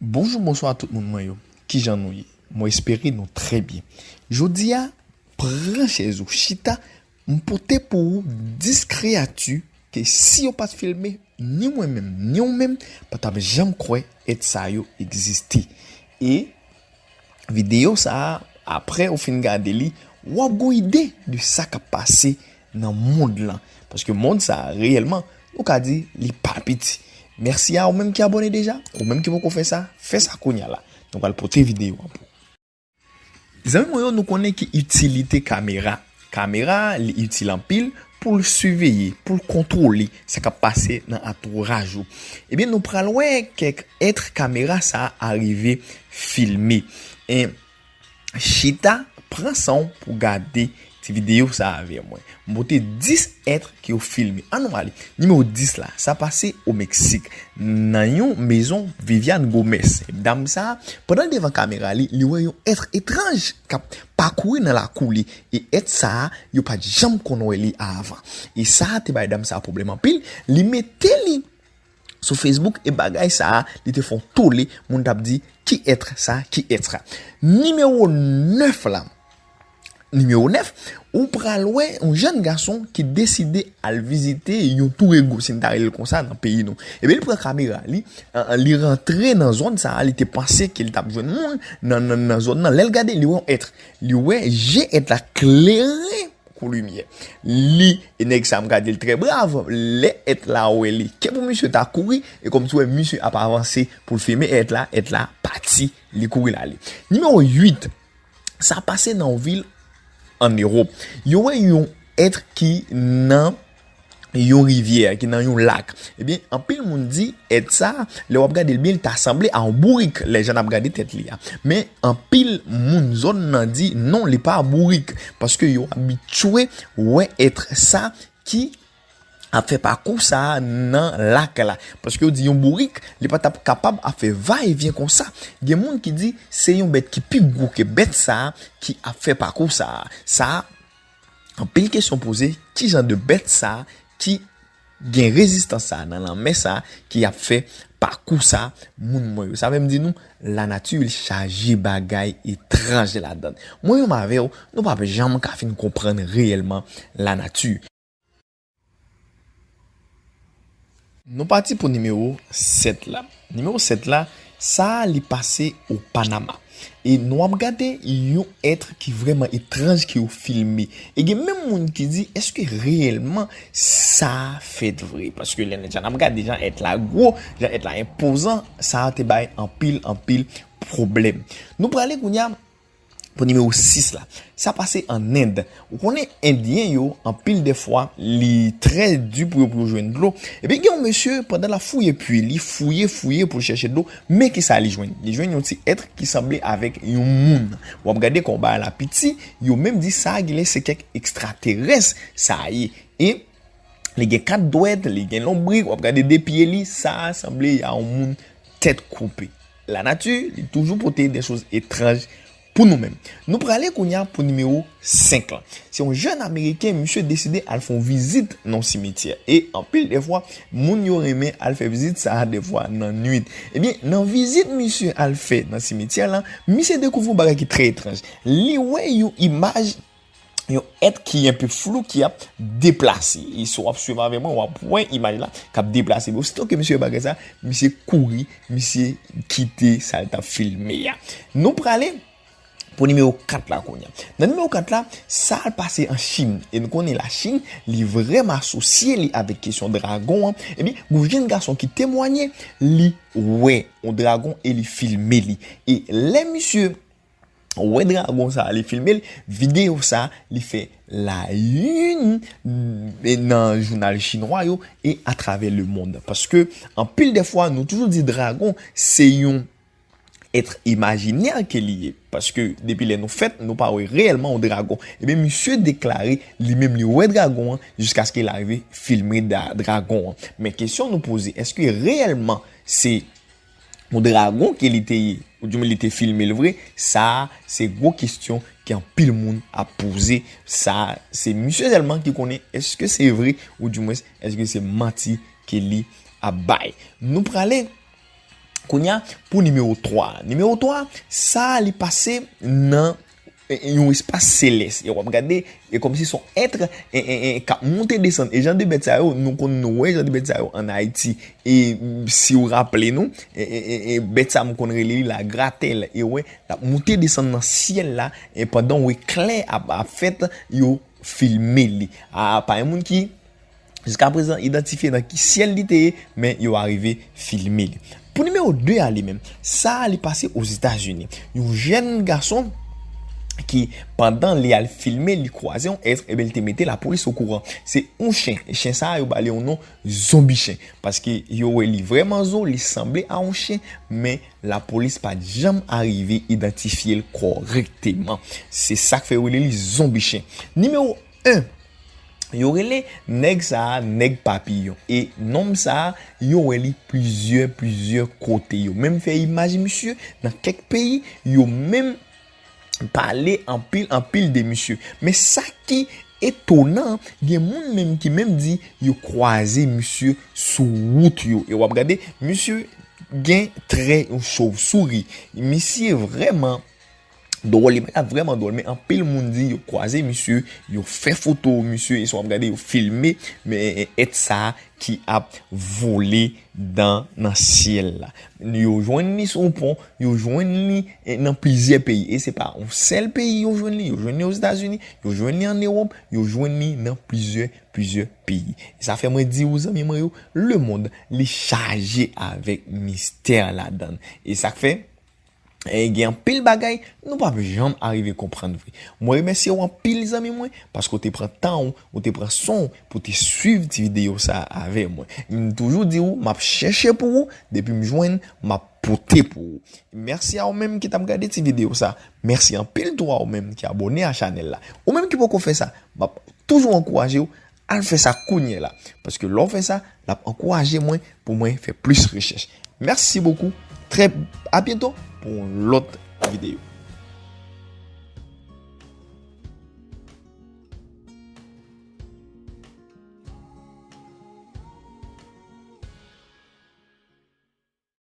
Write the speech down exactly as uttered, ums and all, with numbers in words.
Bonjou, bonswa tout moun mwen yo. Kijan nou ye? Mwen espere nou trè byen. Jodi a, pran chèz ou, chita, m pote pou ou dis kreyati ke si yo pa t filme, ni mwen menm, ni ou menm, pa t ap janm kwè èt sa yo egziste. E videyo sa a, apre ou fin gade li, w ap gon ide de sa k ap pase nan mond lan. Paske mond sa a, reyèlman, nou ka di, li pa piti. Mèsi a ou menm ki abòne deja, ou menm ki poko fè sa, fè sa kounye a la. Nou pral pote videyo an pou ou. Zanmi mwen yo, nou konnen ki itilite kamera. Kamera, li itil anpil pou l siveye, pou l kontwole sa k ap pase nan antouraj ou. Ebyen, nou pral wè kèk èt kamera sa a rive filme. E chita, pran san w pou gade ti videyo sa a avè mwen. M pote dis èt ke yo filme. Ann nou ale. Nimewo dis la, sa pase o Meksik, nan yon mezon Viviane Gomez. Dam sa a, pandan l devan kamera li, li wè yon èt etranj k ap pakouri nan lakou li. E èt sa a, yo pa t janm konn wè li avan. E sa a te bay dam sa a pwoblèm anpil. Li mete li sou Facebook e bagay sa a, li te fè yon tole, moun t ap di, "Ki èt sa? Ki èt sa?" Nimewo nèf la. Nimewo nèf, ou pral wè yon jèn gason ki deside al vizite yon tour égou, si n ta rele l konsa, nan peyi nou. Ebyen, li pran kamera li, an, an, li rantre nan zòn sa a, li te panse ke li t ap jwenn moun nan, nan, nan zòn nan. Lè l gade, li wè yon èt. Li wè je èt la klere kou limyè. Li, e nèg sa a, m ka di l trè brav, lè èt la wè li, ke pou misye ta kouri, e kòmsi w wè misye ap avanse pou l filme èt la, èt la pati, li kouri l ale. Nimewo uit, sa pase nan yon vil ann Ewòp. Yo wè yon èt ki nan yon rivyè, ki nan yon lak. Ebyen, anpil moun di èt sa, lè w ap gade l byen, li ta sanble a yon bourik, lè jan n ap gade tèt li a. Men, anpil moun zòn nan di non, li pa bourik, paske yo abitye wè èt sa ki ap fè pakou sa a nan lak la. Paske yo di yon bourik, li pa t ap kapab ap fè va e vyen konsa. Gen moun ki di se yon bèt ki pi gwo ke bèt sa a ki ap fè pakou sa a. Sa a, anpil kesyon poze, ki jan de bèt sa a ki gen rezistans sa a nan lanmè sa a ki ap fè pakou sa a, moun mwen yo? Sa vle m di nou, lanati chaje bagay etranj ladan l. Mwen menm avè w, nou p ap janm ka fin konprann reyèlman lanati. Nou pati pou nimewo sèt la. Nimewo sèt la, sa a li pase o Panama. E nou ap gade yon èt ki vrèman etranj ke yo filme. E gen menm moun ki di, èske reyèlman sa a fèt vre? Paske lè n ap gade jan èt la gwo, jan èt la enpozan, sa a te bay anpil, anpil pwoblèm. Nou prale kounye a pou nimewo sis la. Sa pase ann End. Ou konnen Endyen yo, anpil dè fwa, li trè di pou yo, pou yo jwenn dlo. Epi gen yon mesye, pandan l ap fouye pwi li, fouye, fouye pou l chèche dlo, men kisa li jwenn? Li jwenn yon ti èt ki sanble avèk yon moun. W ap gade kòman bagay la piti, yo menm di sa genlè se kèk ekstraterès sa ye. E li gen kat dwèt, li gen lonbrik, w ap gade de pye li, sa a sanble a yon moun tèt koupe. Lanati, li toujou pote de choz etranj pou nou menm. Nou prale kounye a pou nimewo senk lan. Se yon jèn Ameriken, misye deside al fè yon vizit nan yon simetyè. E anpil dè fwa, moun yo renmen al fè vizit sa a dè fwa nan nwit. Ebyen, nan vizit misye al fè nan simetyè lan, misye dekouvri yon bagay ki trè etranj. Li wè yon imaj yon èt ki enpe flou ki ap deplase. E si w ap swiv avè mwen, w ap wè imaj la k ap deplase. Men osito ke misye wè bagay sa, misye kouri, misye kite sa l t ap filme a. Nou prale pou nimewo kat la kounye a. Nan nimewo kat la, sa al pase an Chin. E nou konnen Lachin, li vrèman asosye li avèk kesyon dragon an. Ebyen, gon jèn gason ki temwanye, li wè yon dragon e li filme li. E lè misye wè dragon sa a, li filme l, videyo sa a, li fè la une nan jounal chinwa yo e atravè lemonn. Paske, anpil dè fwa, nou toujou di dragon, se yon èt imajinè ke li ye. Paske, depi lè nou fèt, nou pa wè reyèlman yon dragon. Ebyen, misye deklare, li menm, li wè dragon an, jiskaske l arive filme da-, dragon an. Men kesyon nou poze, èske reyèlman se yon dragon ke li te ye, oudimwen li te filme l vre, sa a se gwo kesyon ke anpil moun ap poze. Sa a se misye sèlman ki konnen èske se vre, oudimwen èske se manti ke li ap bay. Nou prale Kounye a, pou nimewo twa. Nimewo twa, sa a li pase nan e, e, yon espas selès. E w ap gade, e kòmsi se yon èt e, e, e, k ap monte desann. E jan de bèt sa yo, nou konn nou wè jan de bèt sa yo ann Ayiti. E si w raple nou, e, e, e, e, bèt sa a m konn rele li lagratèl. E w wè, l ap monte desann nan syèl la, e pandan w eklè ap, ap fèt, yo filme li. A, pa yon moun ki jiskaprezan idantifye nan ki syèl li te ye, men yo arive filme li. Pou nimewo de a li menm, sa a li pase Ozetazini. Yon jèn gason ki, pandan li al filme, li kwaze yon èt, ebyen, li te mete lapolis okouran. Se yon chen. E chen sa a, yo ba li yon non zonbi chen. Paske yo wè li vrèman zo, li sanble a yon chen, men lapolis pa t janm arive idantifye l kòrèkteman. Se sa k fè yo rele li zonbi chen. Nimewo en, yo rele nèg sa a nèg papiyon. E nonm sa a, yo wè li plizyè, plizyè kote. Yo menm fè imaj misye nan kèk peyi, yo menm pale anpil, anpil de misye. Men sa ki etonan, gen moun menm ki menm di yo kwaze misye sou wout yo. E w ap gade, misye gen trè yon chòvsouri. Misye vrèman dwòl, li pa vrèman dwòl, men anpil moun di yo kwaze misye, yo fè foto misye, e si w ap gade, yo filme, men èt sa a ki ap vole dan, nan syèl la. Yo jwenn li sou yon pon, yo jwenn li, e, nan plizyè peyi. E se pa yon sèl peyi yo jwenn li, yo jwenn li Ozetazini, yo jwenn li ann Ewòp, yo jwenn li nan plizyè, plizyè peyi. E sa fè mwen di w, zanmi mwen yo, lemonn, li chaje avèk mistè ladan l. E sa k fè, e, gen anpil bagay nou p ap janm arive konprann vre. Mwen remèsye w anpil, zanmi mwen, paske w te pran tan w, ou te pran son w pou te swiv ti videyo sa a avè mwen. M toujou di w, m ap chèche pou ou, depi m jwenn, m ap pote pou ou. Mèsi a ou menm ki t ap gade ti videyo sa. Mèsi anpil tou a ou menm ki abòne a chanèl la. Ou menm ki poko fè sa, m ap toujou ankouraje w, al fè sa kounye a la. Paske lè w fè sa, l ap ankouraje mwen pou mwen fè plis rechèch. Merci beaucoup. Très à bientôt pour yon lòt videyo.